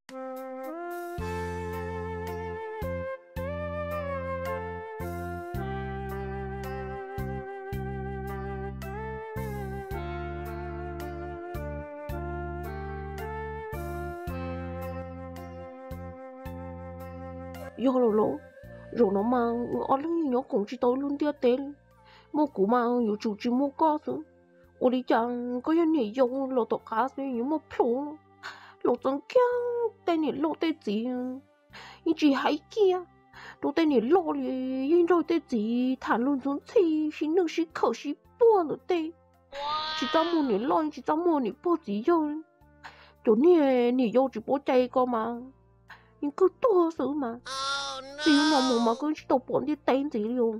Yog los los, zaum no mas wb ob leeg nyob koom tsis tau ib lub ntiaj teb li. Muaj kuv mas yuav tsum tsis muaj koj xwb. Ua li cas koj yog niam yau los tom qab xwb yuav muaj plhu los txeev kiag tej niam loj tej txiv, yeej tsis hais kiag rau tej niam loj li, yeej nrog tej txiv tham lus ntxhov ntxhi, sib nwj sib khawm sib puag ntawm tej, tsis txaj muag niam loj tsis txaj muag niam pog txiv yawg. Cov niag niam yau tsis paub cai ko mas yeej kawg tuag xwb mas. Txij hnub no mus mas koj tsis tau pom ntiaj teb ntxiv li os.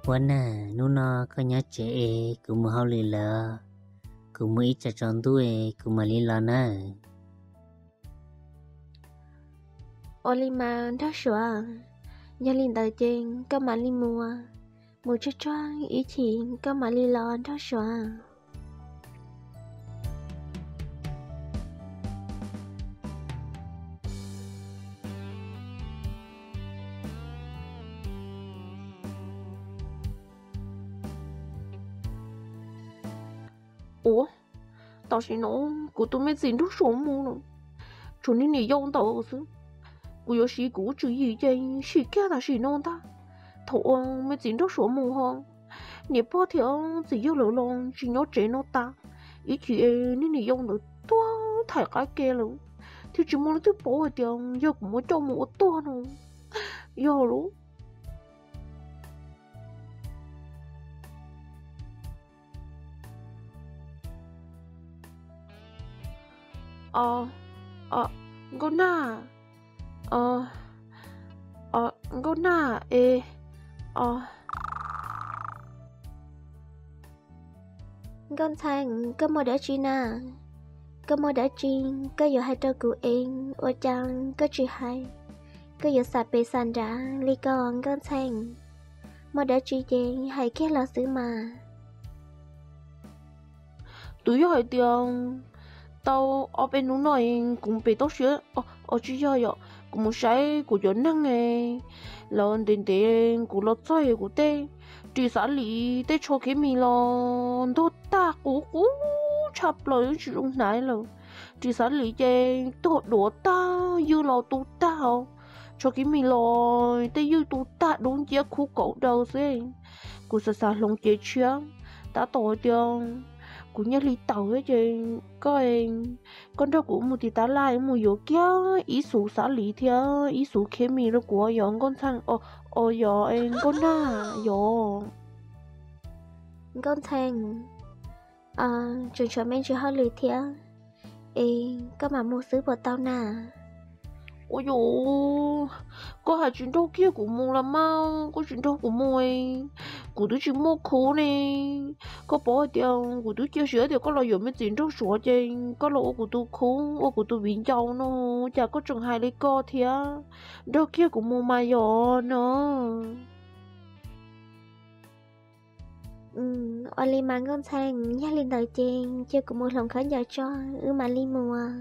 Ua na, hnub no koj nyob tsev es kuv mus hauj lwm lawm, kuv mus ib tsam tsaus ntuj es kuv mam li los nawb. Ua li mas nraug Suav, yog li ntawd ces koj mam li mus, mus tsuag tsuag ib chim koj mam li los nraug Suav. Ua, tam sim no kuv tus me txiv nraug Suav mus lawm, tshuav niag niam yau ntawd xwb. Kuv yuav siv kuv tswv yim ces siv kiag tam sim no ntag. Thaum uas me txiv nraug Suav mus ho, niam pog thiab txiv yawg lawv los tsis nyob tsev no tas, ib chim niag niam yau ntawd tuag thaiv qab ke lawm, thiaj tsis muaj leej twg paub hais tias yog kuv muab coj mus ua tuag no. Yog lub Nkauj Nag, Nkauj Nag es, Nkauj Ntxhee, koj muaj dab tsi na? Koj muaj dab tsi koj yuav hais rau kuv es ua cas koj tsis hais? Koj yuav xam pem xam nrad li ko Nkauj Ntxhee? Muaj dab tsi ces hais kiag los xwb mas. Twb yog hais tias tau ob peb hnub no kuv pem toj siab, os tsis yog yom, kuv mus saib kuv cov neeg lawv ntev ntev kuv los txog kuv tej ris xav lis tej tsho kev mis los ntog tag qub qub tshaj plaws tsis zoo hnav lawm. Ris xav lis ces tuag duav tag ywj los tu tag os, tsho kev mis los tej ywj tu tag dub nciab khub kaum daws xwb. Kuv xav xav hloov cev tshiab, tab tom hais tias kuv nyiaj hli tawm ces koj, koj nrog kuv mus tim tab laj mus yuav kiag ib xuv xav lis thiab ib xuv kev mis rau kuv yom Nkauj Ntxhee, os yog Nkauj Nag yom. Nkauj Ntxhee, tseem tshuav me ntsis hauj lwm thiab es koj mam mus xwb puas tau na? Ua yus, koj hais tsis nrog kiag kuv mus los mas, koj tsis nrog kuv mus, kuv twb tsis muaj khub ne. Koj paub hais tias kuv twb cia siab tias koj los yuav me txiv nraug Suav ces koj los ua kuv tus khub ua kuv tus viv ncaus no, cas koj tseem hais li ko thiab? Nrog kiag kuv mus mas yog no. Ua li mas Nkauj Ntxhee, yog li ntawd ces cia kuv mus hloov khaub ncaws tso, wb mam li mus.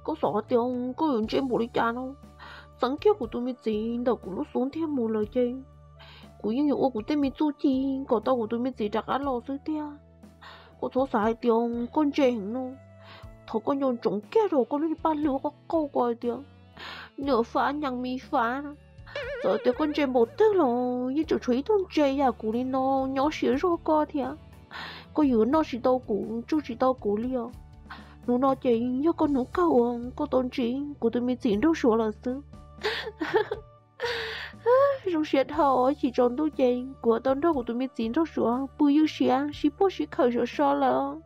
Koj xav hais tias koj yuav ntse npaum li cas no, txeev kiag kuv tus me txiv ntawm kuv lub xub ntiag mus lawm ces kuv yeej yuav ua kuv tej me txuj ci kom tau kuv tus me txiv rov qab los xwb tiag. Koj txhob xav hais tias koj ntse heev no, thov koj nco ntsoov kiag rau koj lub niag paj hlwb qauj qauj ko hais tias nyiam fab nyees mis fab na. Txawm tias koj ntse npaum twg los yeej tseem tshuav ib tug ntse yam kuv li no nyob siab zog koj thiab. Koj yuav noj tsis tau kuv tsuj tsis tau kuv li os. Hnub no ces yog koj hnub kawg uas koj tau ntsib kuv tus me txiv nraug Suav lawm xwb. Zoo siab dhau, chim tsaus ntuj ces kuv tau nrog kuv tus me txiv nraug suav pw ywj siab sib puag sib khawm sov so lawm.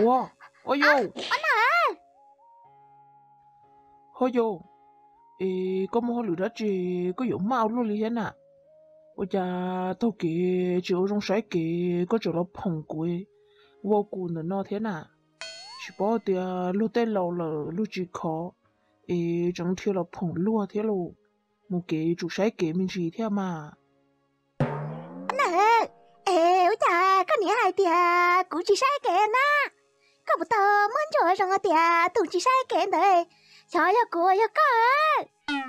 Ua, ua yau, ua yau, es koj muaj hauj lwm dab tsi koj yuav maj ua luaj li thiab na? Ua cas taug kev tsis ua zoo saib kev koj tseem los phoom kuv, vau kuv ntawm no thiab na? Tsis paub tias luag tej laus lawm luag tsis khov, es tseem dhia los phoom luag thiab los. Mus kev tsum saib kev me ntsis thiab mas. Nawm, es ua cas koj niam hais tias kuv tsis saib kev na? Koj puas tau muab ntsuas zoo tias tus tsis saib kev ntawd xyov yog kuv yog koj?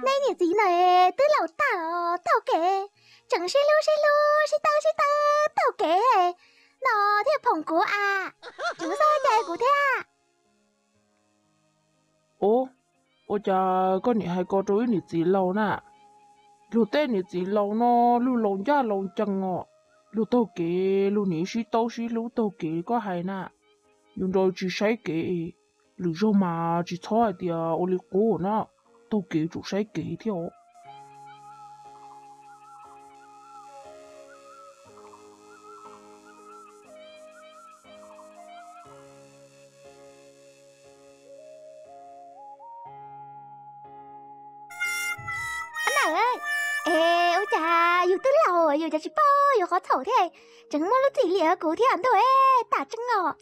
Neb niam txiv ntawd twb laus tag taug kev tseem sib hlub sib hlub sib tawb sib tawb taug kev no thiaj phoom kuv a, tseem xav cai kuv thiab. Ua, ua cas koj niam hais ko rau wb niam txiv laus na? Luag tej niam txiv laus no luag laus ncaj laus ncees os, luag taug kev luag nim sib tawb sib hlub taug kev koj hais na, yus nrog tsis saib kev, lwm zaug mas tsis txhob hais tias ua li qub na, taug kev tsum saib kev thiab os. Nawm, es ua cas yus twb laus yus cas tsis paub yuav qhov txhaum thiab, tseem muaj lub txim liam kuv thiab ntuj, tam tseeb os.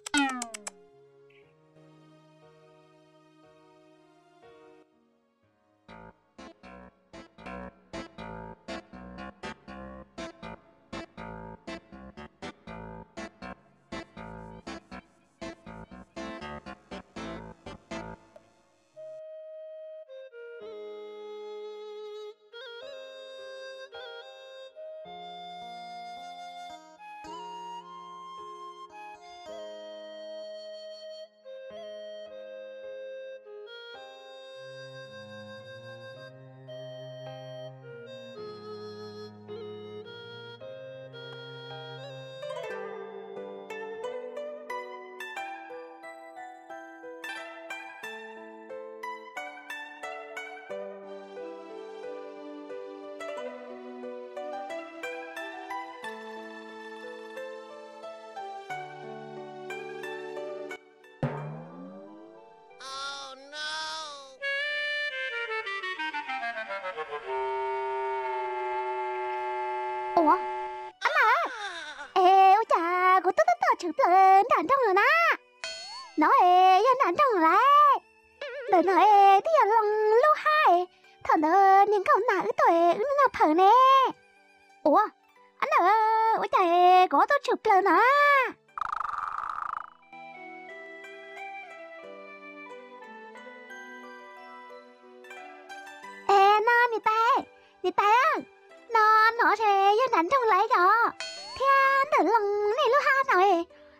Ua, ab nawb, es ua cas kuv twb tab tom tshwm plaws nram nroog lawm na? No es yog nram nroog lawm, ntawm no es twb yog loo lub hab, thaum ntawd niag nkauj nag wb tuaj wb noj phawv ne. Ua, ab nawb, ua cas kuv twb tshwm plaws no? Es no niam tais, niam tais, no no es yog nram nroog lawm yom, thiab ntawm loo nej lub hab no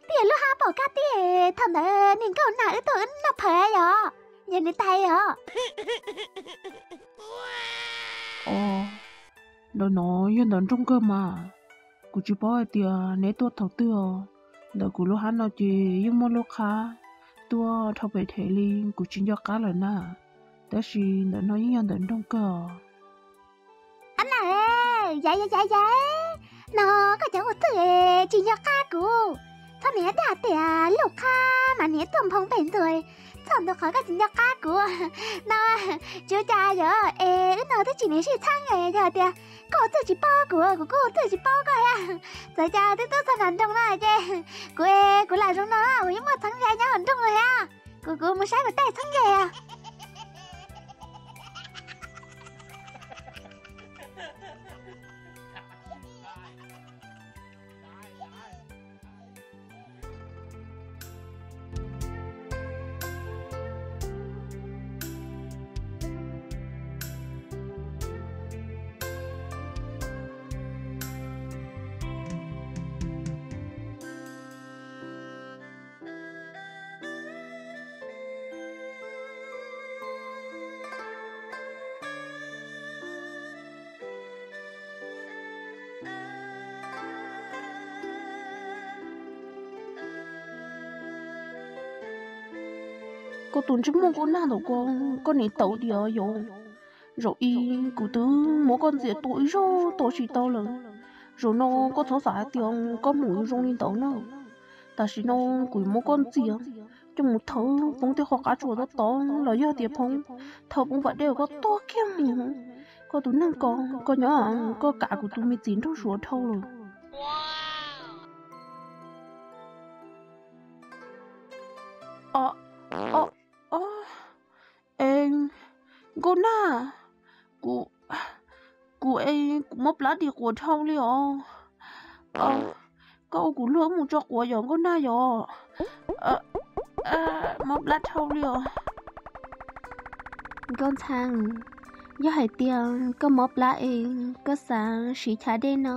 twb yog lub hab pom kab tib, thaum ntawd niag nkauj nag wb tuaj wb noj phawv yom, yog niam tais yom? Ntawm no yog ntawm nroog kawg mas, kuv tsis paub hais tias neb tuaj thaum twg os. Ntawm kuv lub hab no ces yeej muaj lub qhab tuaj dhau pem them li, kuv tsis nco qab lawm na, tab sis ntawm no yeej yog ntawm nroog kawg os. Ab nawb, yam yam yam, no koj cov ua txwj tsis nco qab kuv, txhob niam tias lub qhab mas niam tuaj nphoo pem ntxuag, txhob ntu qhov koj tsis nco qab kuv. No tsis ua cas yom, es wb no twb tsis niam sij txheeb, yog tias koj ua txwj tsis paub kuv, kuv kuj ua txwj tsis paub koj thiab. Txawm cas twb tuaj txog nram nroog no ces kuv, kuv lam zoo no, kuv yeej muaj txheeb ze nyob hauv nroog thiab. Kuv, kuv mus saib kuv tej txheeb ze. Tus ntsej muag Nkauj Nag ntawm ko, koj niam tawv diam yom? Zaum ib kuv twb muab koj ntxias tua ib zaug tua tsis tau lawm. Zaum no koj txhob xav hais tias koj mus yuav zoo li ntawd na. Tam sim no kuv yuav muab koj ntxias coj mus thawb poob tej qhov qab tsuas tob tob los yog tias poob, thawb poob pas dej uas koj tuag kiag mus. Koj tus neeg ko, koj nyob koj kav kuv tus me txiv nraug suav dhau lawm. Nkauj Nag, kuv, kuv es kuv mob plab dim quav dhau li os. Koj ua kuv luag mus tso quav yom Nkauj Nag yom? Mob plab dhau li os. Nkauj Ntxhee, yog hais tias koj mob plab es koj xav siv chav dej no,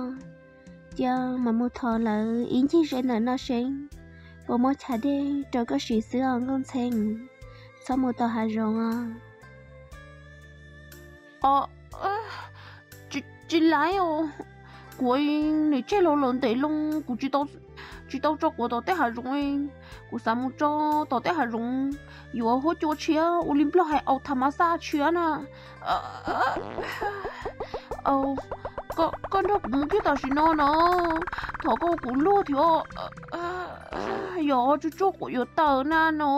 cia mas mus thov lawv ib ncig ze ntawm no seb puas muaj chav dej rau koj siv xwb os Nkauj Ntxhee. Txhob mus tom hav zoov os. Tsis laiv os, kuv niam tseg los lawm ntev loo, kuv tsis tau tso quav tom tej hav zoov. Kuv xav mus tso tom tej hav zoov yuav huab cua tshiab ua li Nplog hais au tha ma xaj tshiab na. Koj nrog kuv mus kiag tam sim no no, thov koj ua kuv luag thiab, yog tsuj tsuag quav yuav tawm na no.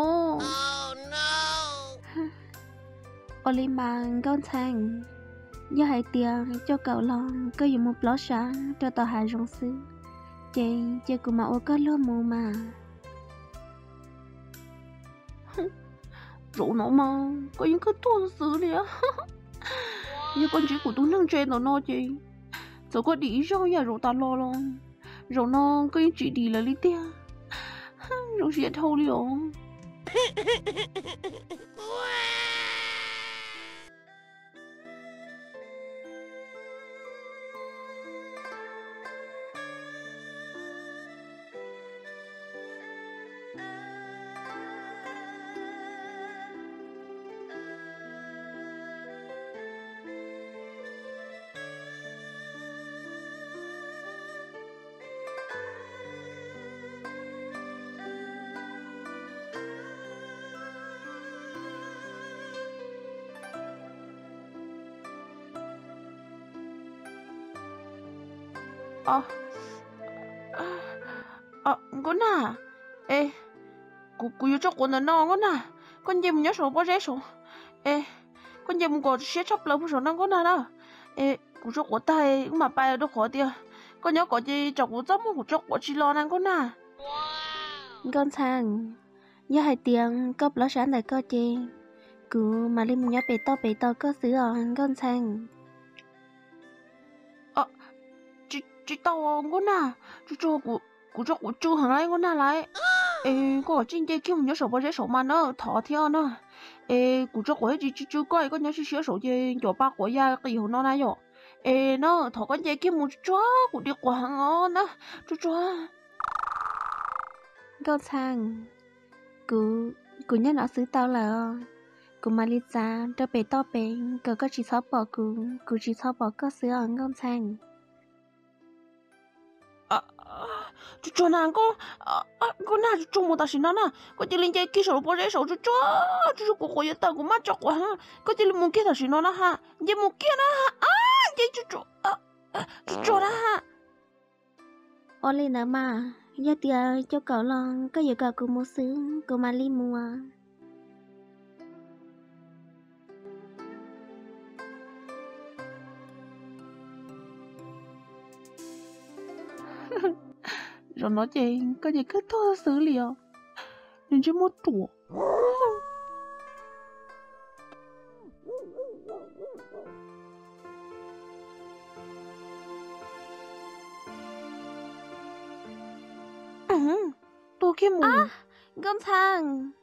Ua li mas Nkauj Ntxhee, yog hais tias coj kaum los koj yuav mus plob sab rau tom hav zoov xwb, ces cia kuv mam ua koj luag mus mas. Zaum no mas koj yeej kawg tuag xwb li. Yog koj ntsib kuv tus neeg ntse ntawm no ces txawm koj dim ib zaug yam zaum tas los los, zaum no koj yeej tsis dim lawm li tiag. Zoo siab dhau li os. Nkauj Nag, es kuv yuav tso quav ntawm no Nkauj Nag, koj nce mus nyob saum pob zeb saud. Es koj nce mus kom siab tshaj plaws puag saum no Nkauj Nag na. Es kuv tso quav tag wb mam pais rau qhov tias koj nyob kom ces tsam kuv txaj muag kuv tso quav tsis los na Nkauj Nag. Nkauj Ntxhee, yog hais tias koj plob sab ntawm koj ces kuv mam li mus nyob pem toj pem tos koj xwb os Nkauj Ntxhee. Tsis tau Nkauj Nag, tsuj tsuag, kuv tso quav tsw heev lawm Nkauj Nag lawm. Es koj tsij nce kiag mus nyob saum pob zeb saud mas na, thov thiab na. Es kuv tso quav thiab tsis tsw koj es koj nyob siab siab saud ces ncuav pa quav ya qis hauv no na yom. Es na thov koj nce kiag mus tsuj tsuag, kuv dim quav heev os na, tsuj tsuag. Nkauj Ntxhee, kuv, kuv nyob no xwb tau lawm os. Kuv mam li txav rau pem toj pem kom koj tsis txhob pom kuv, kuv tsis txhob pom koj xwb os Nkauj Ntxhee. Tsuj tsuag na, Nkauj Nag, tsuj tsuag mus tam sim no na, koj cia li nce kiag saum lub pob zeb saud tsuj tsuag, tsuj tsuag, kuv quav yuav tawm kuv maj tso quav heev, koj cia li mus kiag tam sim no na ha, nce mus kiag na ha, nce tsuj tsuag, tsuj tsuag na ha. Ua li ntawd mas, yog tias coj kaum los koj yuav kom kuv mus xwb kuv mam li mus. Zaum no ces koj ces kawg tuag xwb li os, nws ntsej muag ruam. Tuag kiag mus. Nkauj Ntxhee.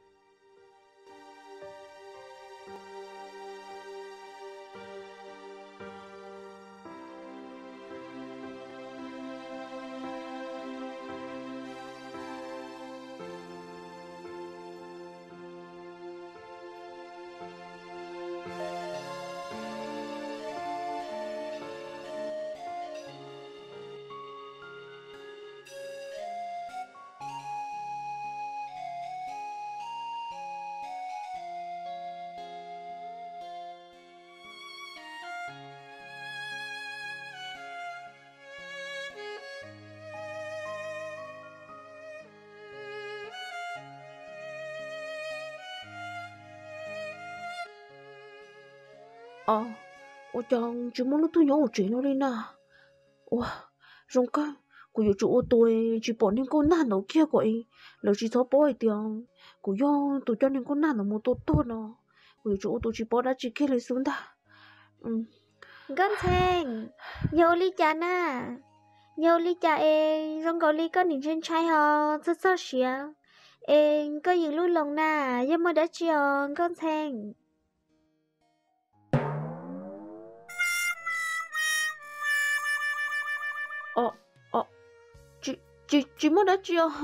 Os, ua cas tsis muaj leej twg nyob hauv tsev no li na? Ua, zoo kawg, kuv yuav tsum ua tus tsis pom niag nkauj nag ntawd kiag kom lawv tsis txhob paub hais tias kuv yog tus coj niag nkauj nag ntawd mus tua tuag no. Kuv yuav tsum ua tus tsis paub dab tsi kiag li xwb ntag. Nkauj Ntxhee, yog ua li cas na? Yog ua li cas es zoo nkaus li koj nim ntshai ntshai ho txog txog siav, es koj yws lub loo na, yog muaj dab tsi os Nkauj Ntxhee? Tsis muaj dab tsi os.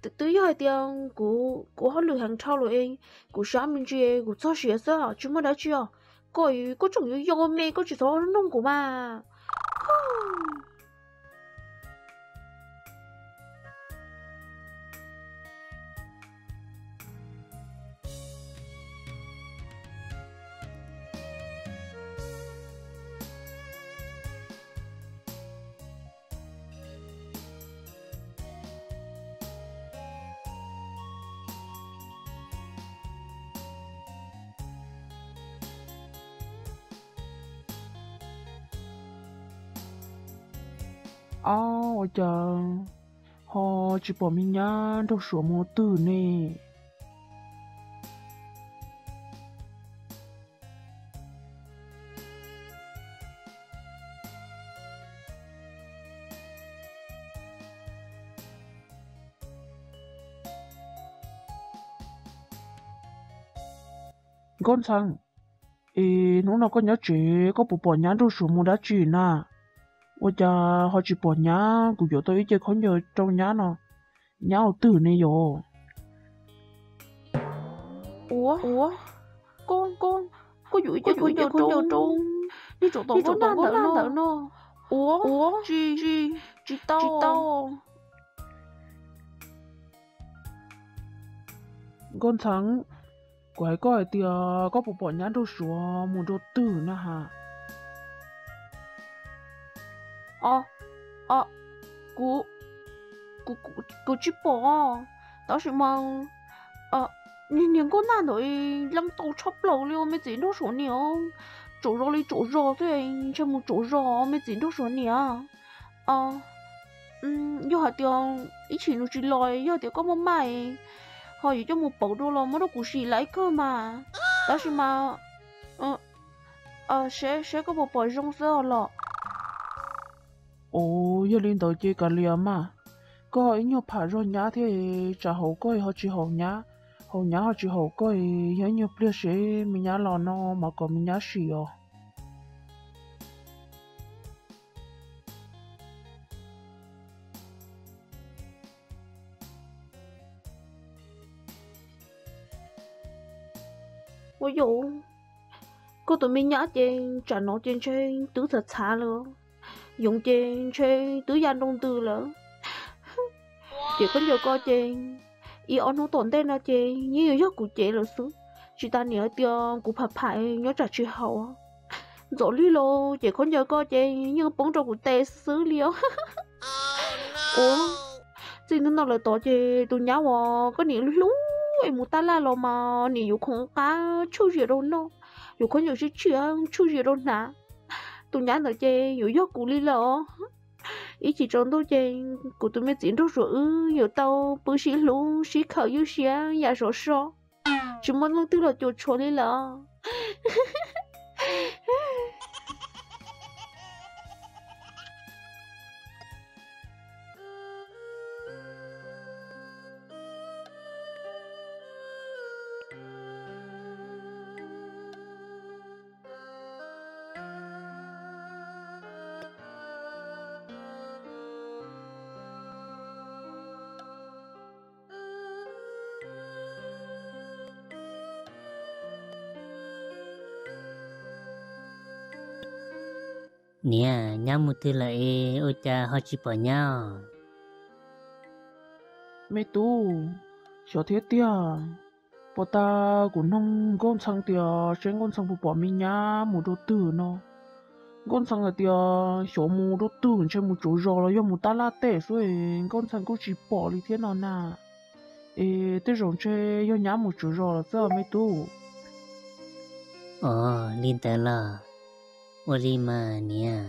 Twb yog hais tias kuv, kuv hauj lwm heev dhau lawm es kuv sab me ntsis kuv txog siav xwb, tsis muaj dab tsi os. Koj, koj tseem yuav yog me, koj tsis txhob nug kuv mas. Ob, ua cas ho tsis pom me nyab nraug suav mus twg ne? Nkauj Ntxhee, es hnub no koj nyob tsev koj puas pom nyab nraug suav mus dab tsi na? Ua cas ho tsis pom nyab? Kuv yuav tau ib ce khaub ncaws rau nyab no, nyab ua twg ne yom? Ua, koj, koj yuav ib ce khaub ncaws rau niag tsov tom nkauj nag ntawd no. Ua, tsis, tsis tau. Nkauj Ntxhee, kuv hais koj hais tias koj puas pom nyab nraug suav mus rau twg na has? Kuv, kuv tsis pom, tab sis mas niag nkauj nag ntawd leej tau tshaj plaws li os me txiv nraug suav niam. Tsaus zog li tsaus zog xwb, ntshe mus tsaus zog me txiv nraug suav niam. Yog hais tias ib chim nws tsis los, yog tias koj muaj maj, ho yuav coj mus pauv dua los muab rau kuv sim laiv kawg mas. Tab sis mas seb, seb koj puas pom zoo xwb os los. Ov, yog li ntawd ces kav liam mas, koj ib nyuag pham zog nyab thiab, tsam haum koj ho tsis haum nyab, haum nyab ho tsis haum koj, yog ib nyuag pliag seb me nyab los no mas kom me nyab sim os. Ua yog, koj tus me nyab ces tsam no ces ntshe twb txhav txhav lawm, yoov ces ntshe twb ya nroo ntws lawm. Ces khaub ncaws ko ces ib ob hnub tom ntej no ces yeej yuav yog kuv cev lawm xwb. Tsis tas niam hais tias kuv pham pham nyob tsam tsis haum. Ntxov lig los ces khaub ncaws ko ces yeej poob rau kuv tes xwb li os. Ua, txij hnub no lawm tod ces tus nyab uas koj niam hlub es mus taj laj los mas niam yuav khoov qab tshuj zias rau noj, yuav khaub ncaws tshiab tshiab tshuj zias rau hnav. Tus nyab ntawd ces yuav yog kuv li lawm os. Ib chim tsaus ntuj ces kuv tus me txiv nraug suav wb yuav tau pw sib hlub sib khawm ywj siab yam sov so, tsis muaj leej twg los cuam tshuam li lawm. Niam, nyab mus twg lawm es ua cas ho tsis pom nyab os? Me tub, xyov thiab tiag. Puag ta kuv noog Nkauj Ntxhee tias seb Nkauj Ntxhee puas pom me nyab mus rau twg no, Nkauj Ntxhee hais tias xyov mus rau twg, ntshe mus tsaug zos los yog mus tab laj tej xwb, Nkauj Ntxhee kuj tsis pom li thiab no na. Es tej zaum ntshe yog nyab mus tsaug zos lawm xwb me tub. Ov, li ntawd los? Ua li mas niam.